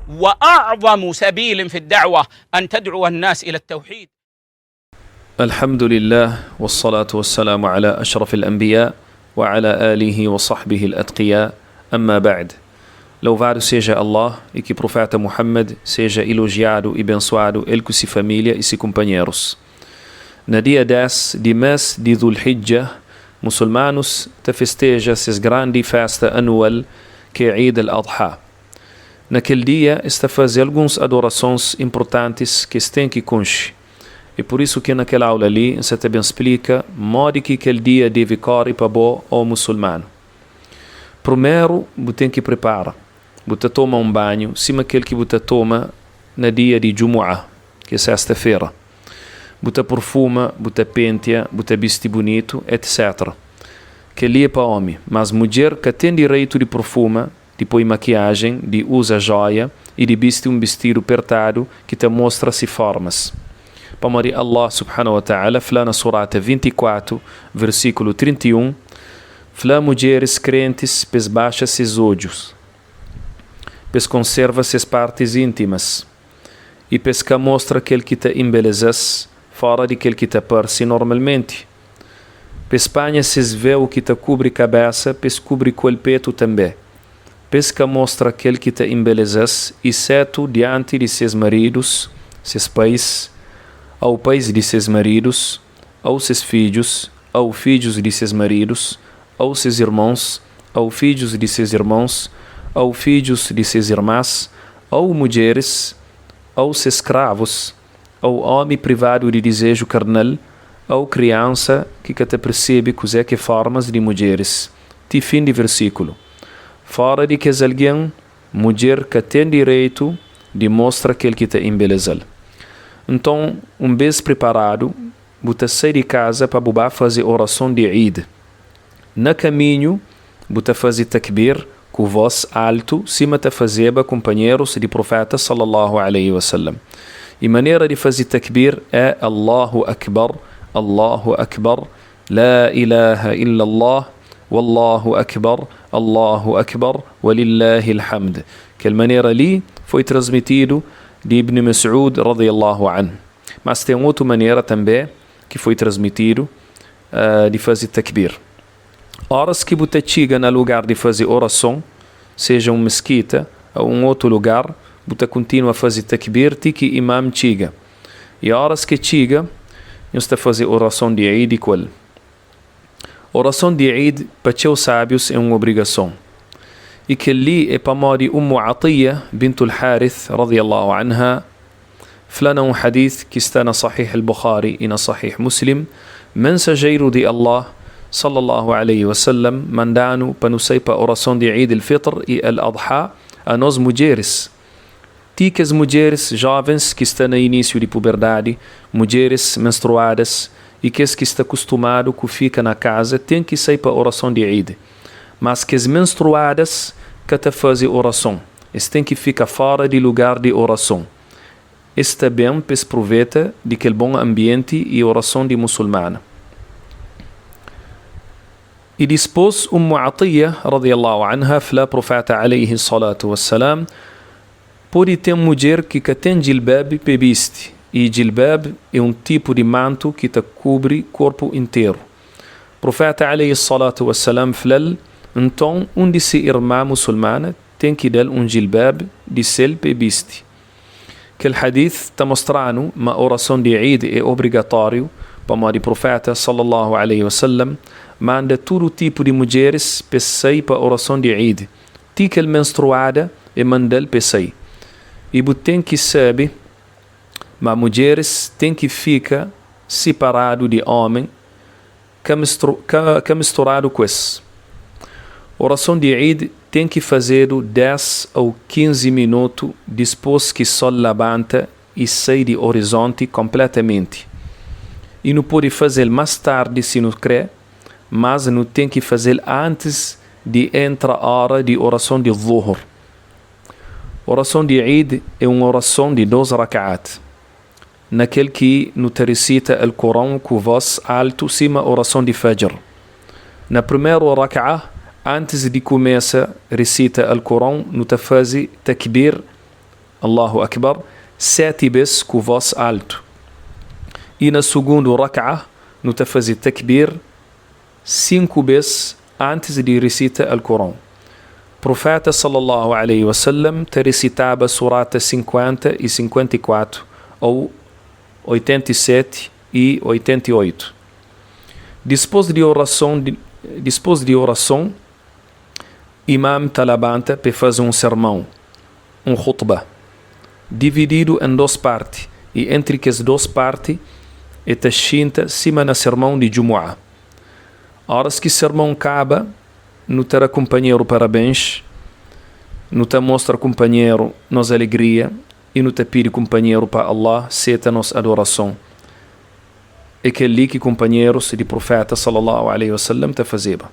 وأعظم سبيل في الدعوة أن تدعو الناس إلى التوحيد. الحمد لله والصلاة والسلام على أشرف الأنبياء وعلى آله وصحبه الأتقياء أما بعد Louvadu seja Allah i ki Prufeta Muhammad seja ilojiadu i bensuadu el ku si familia i si kunpanherus. Na dia 10 di mes di Dhul-Hijjah, musulmanus ta festeja ses grandi festa anual ki é Eid al-Adha. Na kel dia es ta faze alguns adorasons inpurtantis ki es ten ki konxe. É pur isu ki na kel aula li N sa ta ben splika modi ki kel dia debe kóre pa bo, ó musulmanu. Prumeru, bu ten ki pripara. Bu ta toma un banhu sima kel ki bu ta toma na dia di Jumu'ah, ki é sesta-fera. Bu ta purfuma, bu ta pentia, bu ta bisti bunitu, etc. Kel-li é pa ómi, mas mudjer ka ten direitu di purfuma, di poi makiajen, di uza jóia i di bisti un bistidu pertadu ki ta mostra si fórmas. Pamodi Allah, subhanahu wa ta'ala, fla na Surata 24, versíkulu 31, Fla mudjeris krentis p'es baxa ses odjus, p'es konserva ses partis íntimas i p'es ka mostra kel ki ta inbeleza-s fóra di kel ki ta parse normalmenti. P'es panha ses véu ki ta kubri kabésa p'es kubri ku el petu tanbê, p'es ka mostra kel ki ta inbeleza-s isétu dianti di ses maridus, ses pais, au pais di ses maridus, au ses fidjus, au fidjus di ses maridus, au ses irmons, au fidjus di ses irmons, au fidjus di ses irmas, au mudjeris, au ses skravus, Ô ómi privadu di dizeju karnal, ô kriansa ki ka ta persebe kuzê ki é fórmas di mudjeris, ti fin di versíkulu. Fóra di kes algen, mudjer ka ten direitu di mostra kel ki ta inbeleza-l. Nton, un bês priparadu, bu ta sai di kaza pa bu ba faze orason di Eid. Na kaminhu, bu ta faze takbir ku vós altu sima ta fazeba kunpanherus di Pruféta sallallahu alaihi wa sallam. I manera di faze takbir é, Allahu akbar, Allahu akbar, la ilaha illallah, wallahu akbar, Allahu akbar, walillahil hamd. Kel manera li foi transmitidu di Ibn Mas'ud radiyallahu anh. Mas ten otu manera tanbê ki foi transmitidu di faze takbir. Óras ki bu ta txiga na lugar di faze orason, seja un meskita ô un otu lugar, bu ta kontinua faze takbir ti ki imam txiga. I óras ki e txiga, nhos ta faze orason di Eid ku el. Orason di Eid pa txeu sábius é un obrigason. I kel-li é pamodi Ummu Atiyya bintul Harith radiyallahu anha fla na un hadith ki sta na Sahih al-Bukhari i na Sahih Muslim, Mensajeiru di Allah, sallallahu alaihi wa sallam, manda-nu pa nu sai pa orason di Eid al-Fitr i al-Adha, anos mudjeris, ti kes mudjeris jovens ki sta na inisiu di puberdadi, mudjeris menstruadas i kes ki sta kustumadu ku fika na kaza ten ki sai pa orason di Eid. Mas kes menstruadas ka ta faze orason, es ten ki fika fora di lugar di orason. Es ta ben p'es pruveta di kel bon anbienti i orason di musulmana. I dispôs Ummu Atiyah, radiyallahu anha, fla Pruféta alaihi salatu wa salam, Pode ten mudjer ki ka ten jilbab p'e bisti, i jilbab é un tipu di mantu ki ta kubri korpu interu. Pruféta alaihi salatu wa salam fla-l, Nton un di se irma musulmana ten ki da-l un jilbab di sel p'e bisti. Kel hadith ta mostra-nu ma orason di Eid é obrigatóriu pamodi Pruféta, sallallahu alaihi wa sallam, manda tudu tipu di mudjeris p'es sai pa orason di Eid, ti kel menstruada e manda-l p'e sai. I bu ten ki sabe ma mudjeris ten ki fika siparadu di ómi, ka ka misturadu ku es. Orason di Eid ten ki fazedu 10 ô 15 minutu dispôs ki sol labanta i sai di orizonti konpletamenti. I nu pode faze-l más tardi si nu krê, mas nu ten ki faze-l antis di entra óra di orason di Dhuhr. Orason di Eid é un orason di dôs rak'at. Na kel ki nu ta risita Alkuron ku vós altu sima orason di Fajr. Na primeru rak'ah, antis di kumesa risita Alkuron nu ta faze takbir. Allahu Akbar, seti bes ku vos altu. I na sugundu rak'ah nu ta faze takbir 5 bes antis di risita Alkuron. Prufeta sallallahu alaihi wa sallam ta risitaba surata 50 i 54 ou 87 i 88. Dispos di orason dispos di orason Imam ta labanta pe faze un sermon, un khutbah, divididu en dos parti i entri kes dos parti e ta xinta sima na sermon di Jumu'ah. Oras ki sermon kaba, nu ta da kunpanheru parabens, nu ta mostra kunpanheru nos alegria i nu ta pidi kunpanheru pa Allah seta nos adorason. É kel-li ki kunpanherus di Pruféta sallallahu alaihi wa sallam ta fazeba.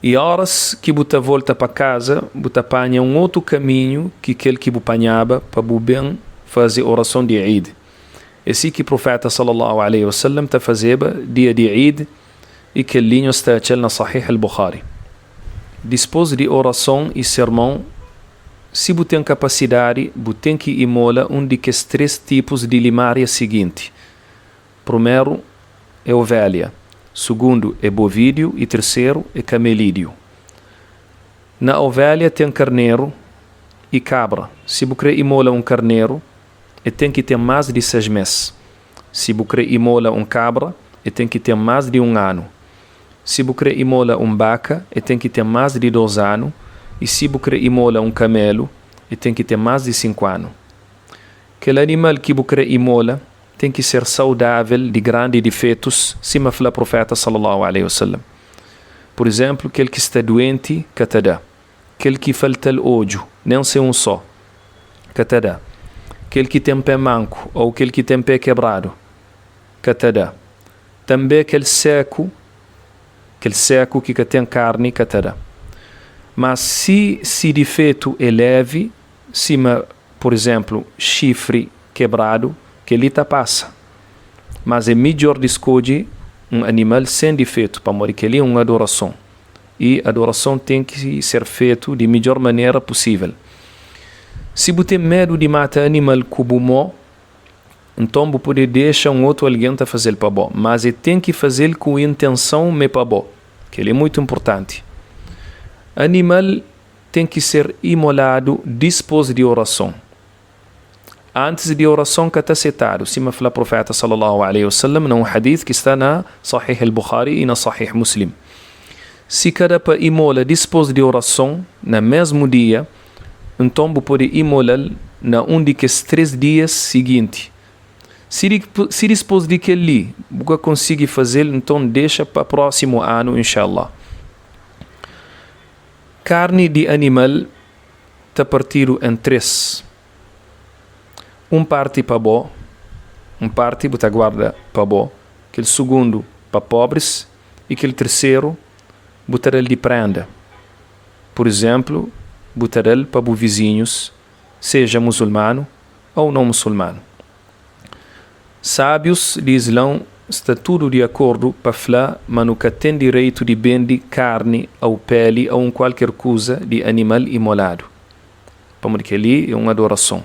I óras ki bu ta volta pa kaza, bu ta panha un otu kaminhu ki kel ki bu panhaba pa bu ben faze orason di Eid. É si ki Pruféta sallallahu alaihi wa sallam ta fazeba dia di Eid i kel-li nhos ta atxa-l na Sahih al-Bukhari. Dispôs di orason i sermon, si bu ten kapasidadi, bu ten ki imola un di kes três tipus di limária siginti, Prumeru é ovelha, sugundu é bovídiu i terseru é kamelídiu. Na ovelha ten karneru i kabra. Si bu kre imola un karneru, e ten ki ten más di ses mês. Si bu kre imola un kabra, e ten ki ten más di un anu. Si bu kre imola un baka, e ten ki ten más di dos anu. I si bu kre imola un kamelu, e ten ki ten más di sinku anu. Kel animal ki bu kre imola ten ki ser saudável di grandi difetus, sima fla Proféta sallallahu alaihi wasallam. Pur izénplu, kel ki sta duenti ka ta da, kel ki falta-l odju, nen se un só, ka ta da, kel ki ten pé manku ô kel ki ten pé kebradu ka ta da, tanbê kel séku, kel séku ki ka ten karni ka ta da. Má si si difetu é lévi, sima pur izénplu xifri kebradu, kel-li ta pasa. Mas é midjór di skodje un animal sen difetu, pamodi kel-li é un adorason i adorason ten ki ser fetu di midjór manera pusível. Si bu ten medu di mata animal ku bu mô, nton bu pode dexa un otu algen ta faze-l pa bo, mas el ten ki faze-l ku intenson ma é pa bo. Kel-li é mutu inportanti. Animal ten ki ser imoladu dispôs di orason. Antis di orason ka ta setadu, sima fla Proféta sallallahu alaihi wasallam na un hadith ki sta na Sahih al-Bukhari i na Sahih Muslim. Si ka da pa imola dispôs di orason na mesmu dia, nton bu pode imola-l na un di kes três dias siginti. Si si dispôs di kel-li bu ka konsigi faze-l, nton dexa pa prósimu anu, inshallah. Karni di animal ta partidu en três, un párti pa bo, un párti bu ta guarda pa bo, kel sugundu pa póbris i kel tirseru bu ta da-l di prénda. Pur izénplu, bu ta da-l pa bu vizinhus, seja musulmanu ô non musulmanu. Sábius di Islãu sta tudu di akordu pa fla ma nu ka ten direitu di bende karni ô péli ô un kualker kuza di animal imoladu, pamodi kel-li é un adorason.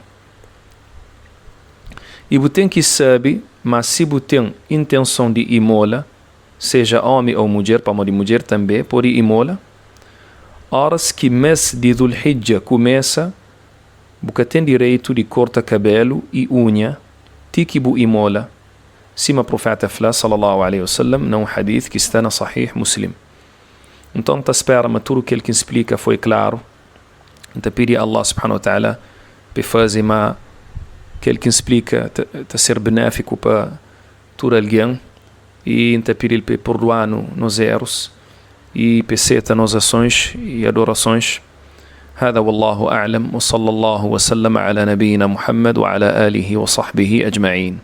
I bu ten ki sabe ma si bu ten intenson di imola, seja ómi ô mudjer, pamodi mudjer tanbê pode imola, óras ki mês di Dhul-Hijja kumesa, Bu ka ten direitu di korta kabélu i unha ti ki bu imola, sima Pruféta fla, sallallahu alaihi wa sallam, na un hadith ki sta na Sahih Muslim. Nton, N ta spéra ma tudu kel ki N splika foi klaru. N ta pidi Allah subhanahu wa ta'ala pa E faze ma kel ki N splika ta ser benéfiku pa tudu algen i N ta pidi-L pa E purdua-nu nos erus i pa E seta nos asons i adorasons. Hada wallahu a'lam wa sallallahu wa sallama ala nabiyina Muhammad wa ala alihi wa sahbihi ajma'in.